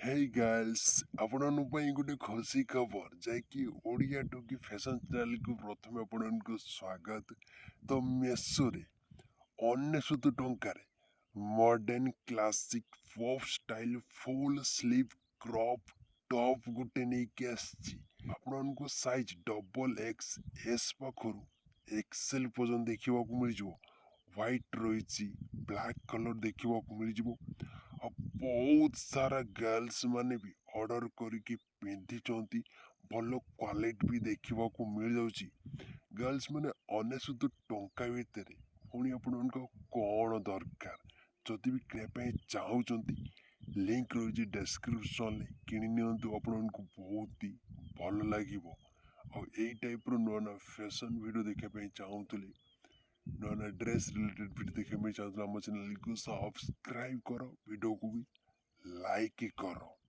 ହେଇ ଗାର୍ଲସ, ଆପଣଙ୍କ ପାଇଁ ଗୋଟେ ଖୁସି ଖବର, ଯାହାକି ଓଡ଼ିଆ ଟୁକି ଫ୍ୟାସନ୍ ଚ୍ୟାନେଲକୁ ପ୍ରଥମେ ଆପଣଙ୍କୁ ସ୍ୱାଗତ। ତ ମେସୋରେ 99 ଟଙ୍କାରେ modern classic pop style full sleeve crop top ଗୋଟେ ନେଇକି ଆସିଛି। ଆପଣଙ୍କୁ ସାଇଜ୍ XXS ପାଖରୁ ଏକ୍ସେଲ୍ ପର୍ଯ୍ୟନ୍ତ ଦେଖିବାକୁ ମିଳିଯିବ। ହ୍ୱାଇଟ୍ ରହିଛି, ବ୍ଲାକ୍ କଲର୍ ଦେଖିବାକୁ ମିଳିଯିବ ଆଉ ବହୁତ ସାରା ଗାର୍ଲସ ମାନେ ବି ଅର୍ଡ଼ର କରିକି ପିନ୍ଧିଛନ୍ତି। ଭଲ କ୍ୱାଲିଟି ବି ଦେଖିବାକୁ ମିଳିଯାଉଛି। ଗାର୍ଲସ ମାନେ, 99 ଟଙ୍କା ଭିତରେ ପୁଣି ଆପଣଙ୍କ କ'ଣ ଦରକାର? ଯଦି ବି କିଣିବା ପାଇଁ ଚାହୁଁଛନ୍ତି, ଲିଙ୍କ ରହିଛି ଡେସ୍କ୍ରିପସନ୍ରେ, କିଣି ନିଅନ୍ତୁ, ଆପଣଙ୍କୁ ବହୁତ ହି ଭଲ ଲାଗିବ। ଆଉ ଏଇ ଟାଇପ୍ର ନୂଆ ନୂଆ ଫ୍ୟାସନ୍ ଭିଡ଼ିଓ ଦେଖିବା ପାଇଁ ଚାହୁଁଥିଲେ, ନୂଆ ନୂଆ ଡ୍ରେସ୍ ରିଲେଟେଡ୍ ଭିଡ଼ିଓ ଦେଖିବା ପାଇଁ ଚାହୁଁଥିଲେ, ଆମ ଚ୍ୟାନେଲକୁ ସବସ୍କ୍ରାଇବ୍ କର, ଭିଡ଼ିଓକୁ ବି ଲାଇକ୍ କର।